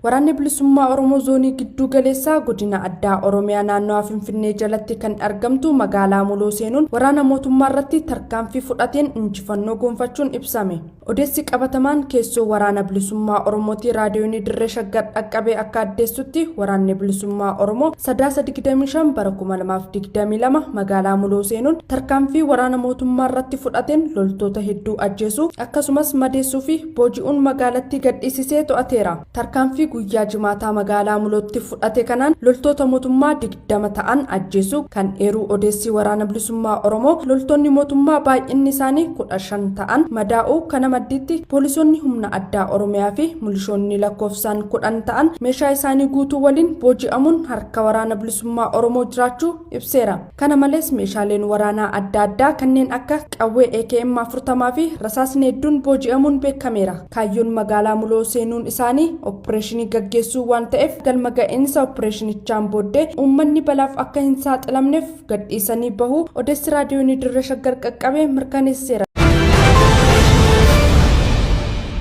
Waraanni Bilisummaa Oromoo Zoonii Gidduu Galeessaa Godina Addaa Oromiyaa naannawaa Finfinnee jalatti kan argamtu magaalaa Muloo seenuun waraana mootummaa irratti tarkaanfii fudhateen injifannoo gonfachuun ibsame. Odeessi qabatamaan keessoo Waraana Bilisummaa Oromootii Raadiyoonii Dirree Shaggar dhaqqabe akka addeessutti, Waraanni Bilisummaa Oromoo Sadaasa 25 bara 2022 magaalaa Muloo seenuun tarkaanfii waraana mootummaa irratti fudhateen loltoota hedduu ajjeesuu akkasumas madeessuu fi booji'uun magaalattii gadhiisisee to'ateera. Tarkaanfii guyyaa Jimaataa magaalaa Mulootti fudhate kanaan loltoota mootummaa 20 ta'an ajjeesuu kan eeruu odeessi Waraana Bilisummaa Oromoo, loltoonni mootummaa baay'inni isaanii 15 ta'an madaa'uu, kana maddiitti poolisoonni humna addaa Oromiyaa fi milishoonni lakkoofsaan 10 ta'an meeshaa isaanii guutuu waliin booji'amuun harka Waraana Bilisummaa Oromoo jiraachuu ibseera. Kana malees meeshaaleen waraanaa adda addaa kanneen akka qawwee AKM 40 fi rasaasni hedduun booji'amuun beekameera. Kaayyoon magaalaa Muloo seenuun isaanii oppireeshinii gaggeessuu waan ta'eef galma ga'iinsa oppireeshinichaan booddee uummanni balaaf akka hin saaxilamneef gadhiisanii bahuu odeessi Raadiyoonii Dirree Shaggar qaqqabe mirkaneesseera.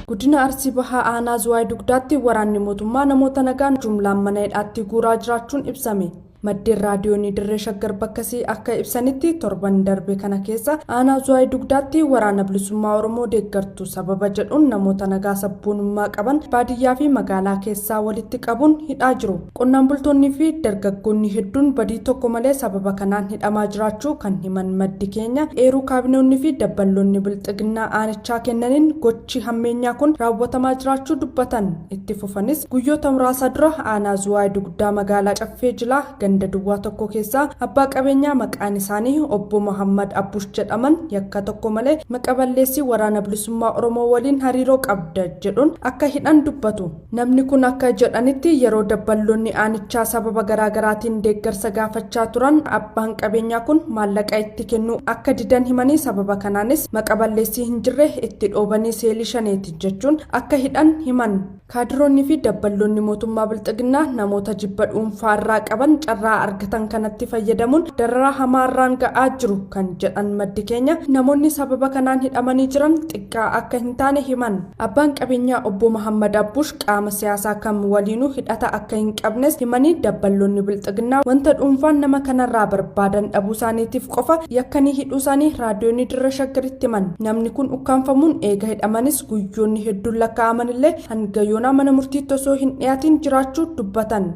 Godina Arsii Bahaa Aanaa Zuwaay Dugdaatti waraanni mootummaa namoota nagaan jumlaan mana hidhaatti guuraa jiraachuun ibsame. Maddeen Raadiyoonii Dirree Shaggar bakkasii akka ibsanitti, torban darbe kana keessa aanaa Zuwaay Dugdaatti Waraana Bilisummaa Oromoo deeggartu sababa jedhuun namoota nagaa sabboonummaa qaban baadiyyaa fi magaalaa keessaa walitti qabuun hidhaa jiru. Qonnaan bultoonnii fi dargaggoonni hedduun badii tokko malee sababa kanaan hidhamaa jiraachuu kan himan maddi keenya, eeruu kaabinoonni fi dabballoonni Bilxiginnaa aanichaa kennaniin gochi hammeenyaa kun raawwatamaa jiraachuu dubbatan. Itti fufanis, guyyoota muraasa dura aanaa Zuwaay Dugdaa magaalaa Caffee Jilaa ganda duwwaa 1 keessaa abbaa qabeenyaa maqaan isaanii obbo Mahaammad Abbush jedhaman yakka tokko malee maqa balleessii Waraana Bilisummaa Oromoo waliin hariiroo qabda jedhuun akka hidhan dubbatu. Namni kun akka jedhanitti, yeroo dabballoonni aanichaa sababa garaagaraatiin deeggarsa gaafachaa turan abbaan qabeenyaa kun maallaqa itti kennuu akka didan himanii, sababa kanaanis maqa balleessii hin jirre itti dhoobanii seelii shaneeti jechuun akka hidhan himan. Kaadiroonni fi dabballoonni mootummaa Bilxiginnaa namoota jibba dhuunfaa irraa qaban carraa argatan kanatti fayyadamuun dararaa hamaa irraan ga'aa jiru kan jedhan maddi keenya, namoonni sababa kanaan hidhamanii jiran xiqqaa akka hin taane himan. Abbaan qabeenyaa obbo Mahaammad Abbush qaama siyaasaa kam waliinuu hidhata akka hin qabnes himanii, dabballoonni Bilxiginnaa wanta dhuunfaan nama kanarraa barbaadan dhabuu isaaniitiif qofa yakkanii hidhuu isaanii Raadiyoonii Dirree Shaggaritti himan. Namni kun ukkaamfamuun eega hidhamanis guyyoonni hedduun lakkaa'amanillee hanga yoonaa mana murtiitti osoo hin dhiyaatiin jiraachuu dubbatan.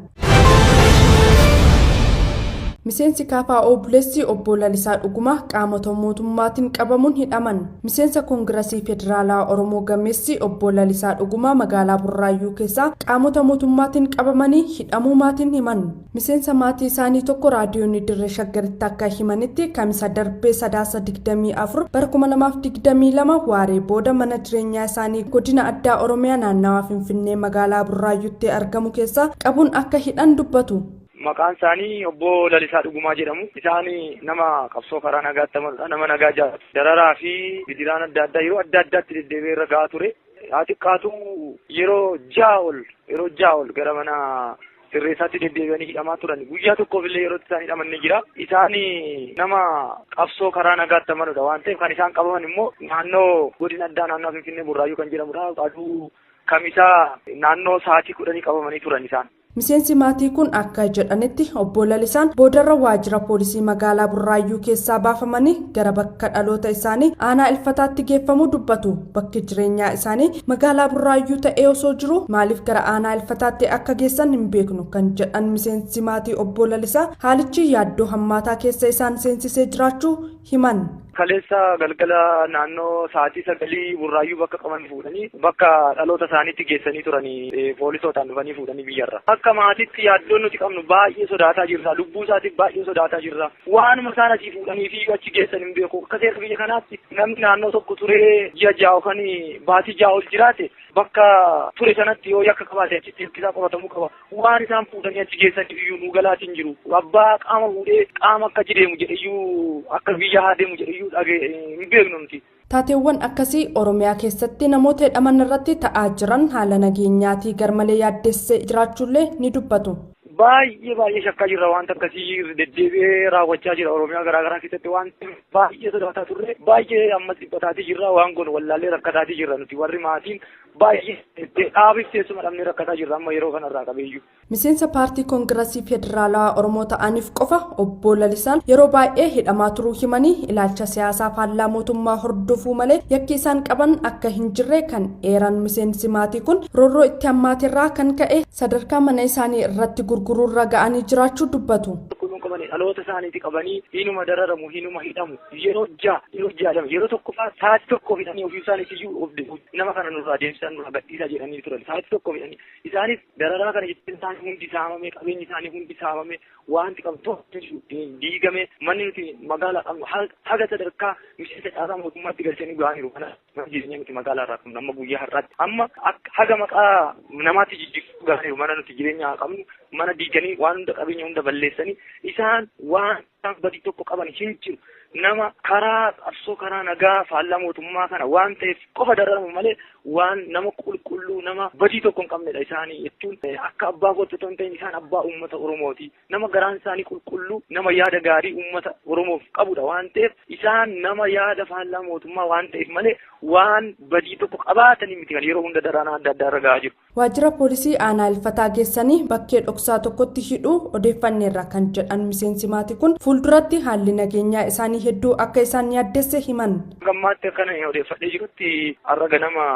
Miseensi KFO Buleessi obbo Lalisaa Dhugumaa qaamota mootummaatiin qabamuun hidhaman. Miseensa Koongirasii Federaalaa Oromoo gameessi obbo Lalisaa Dhugumaa magaalaa Burraayyuu keessaa qaamota mootummaatiin qabamanii hidhamuu maatiin himan. Miseensa maatii isaanii tokko Raadiyoonii Dirree Shaggaritti akka himanitti, Kamisa darbee Sadaasa 24 bara 2022 waaree booda mana jireenyaa isaanii Godina Addaa Oromiyaa naannawaa Finfinnee magaalaa Burraayyuutti argamu keessaa qabuun akka hidhan dubbatu. Maqaan isaanii obbo Lalisaa Dhugumaa jedhamu. Isaan nama qabsoo karaa nagaatti amanudha. Nama nagaa jaalatu. Dararaa fi gidiraan adda addaa yeroo adda addaatti deddeebi'ee irra gahaa ture. Haa xiqqaatu yeroo 6 ol gara mana sirreessaatti deddeebi'anii hidhamaa turan. Guyyaa tokkoof illee yeroo isaan hidhaman ni jira. Isaan nama qabsoo karaa nagaatti amanudha waan ta'eef, kan isaan qabaman immoo naannoo godina addaa naannoo Finfinnee Burraayyuu kan jedhamudha. Aduu Kamisaa naannoo sa'aatii 10 qabamanii turan isaan. Miseensi maatii kun akka jedhanitti, obbo Lalisaan boodarra waajjira poolisii magaalaa Burraayyuu keessaa baafamanii gara bakka dhaloota isaanii aanaa Ilfataatti geeffamuu dubbatu. Bakki jireenyaa isaanii magaalaa Burraayyuu ta'ee osoo jiru maaliif gara aanaa Ilfataatti akka geessan hin beeknu kan jedhan miseensi maatii obbo Lalisaa, haalichi yaaddoo hammaataa keessa isaan seensisee jiraachuu himan. Kaleessa galgala naannoo sa'aatii 9 Burraayyuu bakka qaban fuudhanii bakka dhaloota isaaniitti geessanii turanii, poolisootaan dhufanii fuudhanii biyyarra. Akka maatiitti yaaddoon nuti qabnu, baay'ee sodaataa jirra. Lubbuu isaatiif baay'ee sodaataa jirra. Waanuma isaan asii fuudhanii fi achi geessan hin beeku. Akka seera biyya kanaatti namni naannoo tokko turee ji'a 6 yookaan baatii 6 ol jiraate bakka ture sanatti yoo yakka qabaate achitti yakkisaa qoratamuu qaba. Waan isaan fuudhanii achi geessan iyyuu nu galaatiin jiru. Abbaa qaama fuudhee qaama akka achi deemu jedheyyuu, akka biyya haa deemu jedheyyuu hin beeknu nuti. Taateewwan akkasii Oromiyaa keessatti namoota hidhaman irratti ta'aa jiran haala nageenyaatii garmalee yaaddessee jiraachuullee ni dubbatu. Baay'ee baay'ee shakkaa jirra. Wanta akkasii deddeebi'ee raawwachaa jira Oromiyaa garaagaraa keessatti. Waan baay'ee sodaataa turre, baay'ee ammas dhiphataatii jirra. Waan goonu wallaallee rakkataatii jirra. Nuti warri maatiin baay'ee dhaabiif teessuma dhabnee rakkataa jirra amma yeroo kanarraa qabeeyyuu. Miseensa paartii Koongirasii Federaalawaa Oromoo ta'aniif qofa obbo Lalisaan yeroo baay'ee hidhamaa turuu himanii, ilaalcha siyaasaa faallaa mootummaa hordofuu malee yakki isaan qaban akka hin jirre kan eeran miseensi maatii kun, roorroo itti hammaaterraa kan ka'e sadarkaa mana isaanii irratti gurguruurra ga'anii jiraachuu dubbatu. Kun qabanii dhaloota isaaniiti qabanii hinuma dararamu, hinuma hidhamu. Yeroo 6, yeroo 6 yeroo tokko fa'aa sa'aatii tokko hidhanii ofii isaaniif iyyuu nama kana nurraa deemsisan, nurraa gadhiisaa jedhanii turan. Sa'aatii tokko hidhanii isaanis dararaa kana jechuun isaanii hundi saamame, qabeenyi isaanii hundi saamame, wanti qabu tokko diigame. Manni nuti magaalaa qabnu haga sadarkaa miseensa caasaa mootummaatti galchanii ga'aniiru. Kana mana jireenya nuti magaalaa irraa qabnu amma guyyaa har'aatti amma haga maqaa namaatti jijjiiruu ga'aniiru. Mana nuti jireenya qabnu mana diiganii, waan hunda, qabeenya hunda balleessanii. Isaan waan badii tokko qaban hin jiru. Nama karaa qabsoo karaa nagaa faallaa mootummaa kana waan ta'eef qofa dararamu malee waan nama qulqulluu, nama badii tokko hin qabnedha isaanii jechuun. Akka abbaa kootti otoo hin ta'in isaan abbaa uummata Oromooti. Nama garaan isaanii qulqulluu, nama yaada gaarii uummata Oromoof qabudha waan ta'eef, isaan nama yaada faallaa mootummaa waan ta'eef malee waan badii tokko qabaatanii miti kan yeroo hunda dararaa adda addaa irra gahaa jiru. Waajjira poolisii aanaa Ilfataa geessanii bakkee dhoksaa tokkotti hidhuu odeeffanneerra kan jedhan miseensi maatii kun, fuulduratti haalli nageenyaa isaanii hedduu akka isaan yaaddesse himan. Gammaatti akkana odeeffadhee jirutti, har'a ganama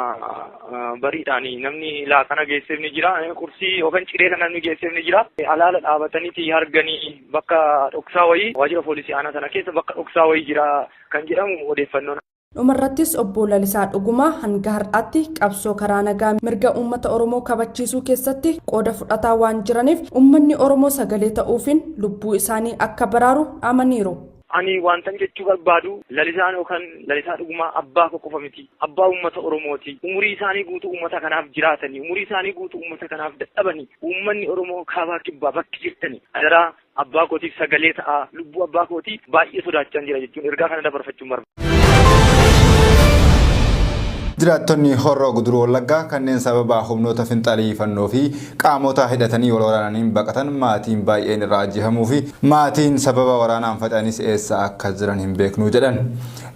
bariidhaan namni laaqana geesseef ni jira. Qursii yookaan ciree kan namni geesseef ni jira. Alaala dhaabataniiti arganii bakka dhoksaa wayii, waajjira poolisii aanaa sana keessa bakka dhoksaa wayii jira kan jedhamu odeeffannoon. Dhumarrattis obbo Lalisaa Dhugumaa hanga har'aatti qabsoo karaa nagaa mirga uummata Oromoo kabachiisuu keessatti qooda fudhataa waan jiraniif, uummanni Oromoo sagalee ta'uufiin lubbuu isaanii akka baraaru dhaamaniiru. Ani wantan jechuu barbaadu, Lalisaan yookaan Lalisaa Dhugumaa abbaa koo qofa miti. Abbaa uummata Oromooti. Umurii isaanii guutuu uummata kanaaf jiraatanii, umurii isaanii guutuu uummata kanaaf dadhabanii, uummanni Oromoo kaabaa kibbaa bakki jirtanii adaraa abbaa kootiif sagalee ta'a. Lubbuu abbaa kootii baay'ee sodaachaa jira jechuun ergaa kana dabarfachuun barbaada. Jiraattonni Horroo Guduruu Wallaggaa kanneen sababa humnoota finxaalii fi qaamota hidhatanii wal waraananiin baqatan maatiin baay'een irraa ajjeefamuu fi maatiin sababa waraanaan faca'anis eessa akka jiran hin beeknu jedhan.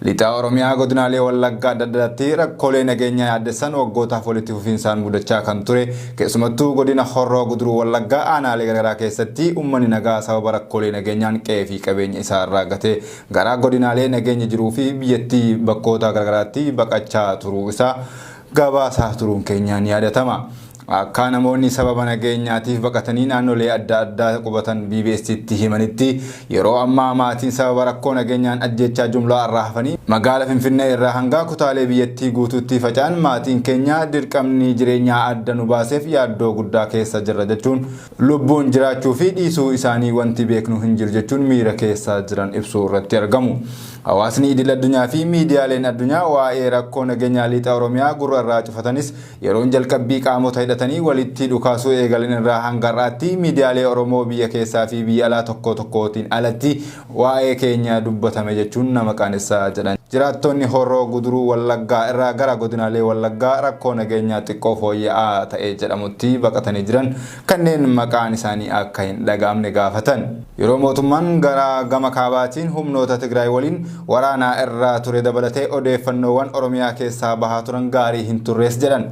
Lixaa Oromiyaa godinaalee Wallaggaa adda addaatti rakkoolee nageenyaa yaaddessan waggootaaf walitti fufiinsaan mudachaa kan ture, keessumattuu godina Horroo Guduruu Wallaggaa aanaalee garaagaraa keessatti uummanni nagaa sababa rakkoolee nageenyaan qe'ee fi qabeenya isaa irraa gatee gara godinaalee nageenya jiruu fi biyyattii bakkoota garaagaraatti baqachaa turuu isaa gabaasaa turuun keenya ni yaadatama. Akka namoonni sababa nageenyaatiif baqatanii naannolee adda addaa qubatan BBS'tti himanitti, yeroo ammaa maatiin sababa rakkoo nageenyaan ajjechaa jumlaa irraa hafanii magaala Finfinnee irraa hanga kutaalee biyyattii guutuutti faca'an, maatiin keenya dirqamni jireenyaa adda nu baaseef yaaddoo guddaa keessa jirra jechuun, lubbuun jiraachuu fi dhiisuu isaanii wanti beeknu hin jiru jechuun miira keessa jiran ibsuu irratti argamu. Hawaasni idil addunyaa fi miidiyaaleen addunyaa waa'ee rakkoo nageenyaa lixa Oromiyaa gurra irraa cufatanis, yeroon jalqabbii qaamota hidhatanii walitti dhukaasuu eegalan irraa hanga har'aatti miidiyaalee Oromoo biyya keessaa fi biyya alaa tokko tokkootiin alatti waa'ee keenya dubbatame jechuun nama qaanessaa jedhan. Jiraattonni Horroo Guduruu Wallaggaa irraa gara godinaalee Wallaggaa rakkoo nageenyaa xiqqoo fooyya'aa ta'e jedhamutti baqatanii jiran kanneen maqaan isaanii akka hin dhaga'amne gaafatan, yeroo mootummaan gara gama kaabaatiin humnoota Tigraay waliin waraanaa irra ture dabalatee odeeffannoowwan Oromiyaa keessaa bahaa turan gaarii hin turrees jedhan.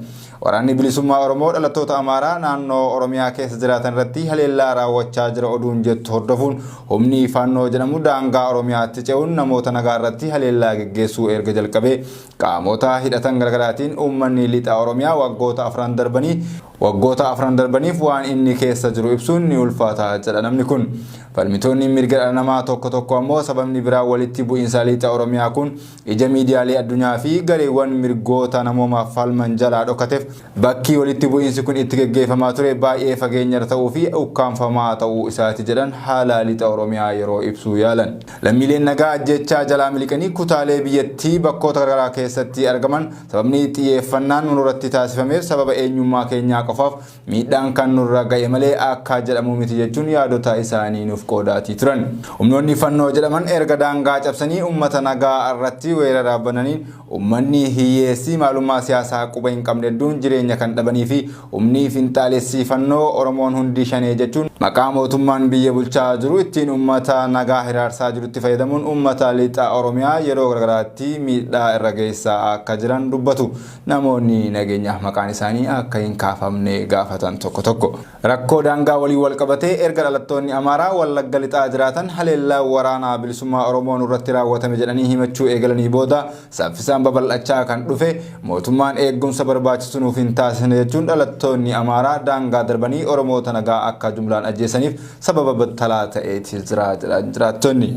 Waraanni bilisummaa Oromoo dhalattoota Amaaraa naannoo Oromiyaa keessa jiraatan irratti haleellaa raawwachaa jira oduun jettu hordofuun, humni Faannoo jedhamu daangaa Oromiyaatti ce'uun namoota nagaa irratti haleellaa geggeessuu erga jalqabee, qaamota hidhatan garaagaraatiin uummanni lixa Oromiyaa waggoota afran darbaniif waan inni keessa jiru ibsuun ni ulfaata jedha namni kun. Falmitoonni mirga dhala namaa tokko tokko ammoo sababni biraa walitti bu'iinsa lixa Oromiyaa kun ija miidiyaalee addunyaa fi gareewwan mirgoota namoomaaf falman jalaa dhokateef, bakki walitti bu'iinsi kun itti geggeeffamaa ture baay'ee fageenyarra ta'uu fi ukkaamfamaa ta'uu isaati jedhan haala lixa Oromiyaa yeroo ibsuu yaalan. Lammiileen nagaa ajjechaa jalaa miliqanii kutaalee biyyattii bakkoota garaagaraa keessatti argaman, sababni xiyyeeffannaan nurratti taasifameef sababa eenyummaa keenyaa qofaaf miidhaan kan nurra ga'e malee akka jedhamu miti jechuun yaadota isaanii nuuf qoodaatii turan. Humnoonni Fannoo jedhaman erga daangaa cabsanii uummata nagaa irratti weerara bananiin, uummanni hiyyeessi maalummaa siyaasaa quba hin qabne hedduun jireenya kan dhabanii fi humni finxaalessi Fannoo Oromoon hundi shanee jechuun Maqaa mootummaan biyya bulchaa jiru ittiin uummata nagaa hiraarsaa jirutti fayyadamuun uummata lixa Oromiyaa yeroo garaagaraatti miidhaa irra geessaa akka jiran dubbatu namoonni nageenyaaf maqaan isaanii akka hin kaafamne gaafatan tokko tokko. Rakkoo daangaa waliin wal qabatee erga dhalattoonni Amaaraa Wallagga lixaa jiraatan haleellaa waraanaa bilisummaa Oromoo nurratti raawwatame jedhanii himachuu eegalanii booda saffisaan babal'achaa kan dhufe mootummaan eegumsa barbaachisu nuuf hin taasisne jechuun dhalattoonni Amaaraa daangaa darbanii Oromoota nagaa akka jumlaan ajjeesaniif sababa battalaa ta'eeti jira jedhan jiraattonni.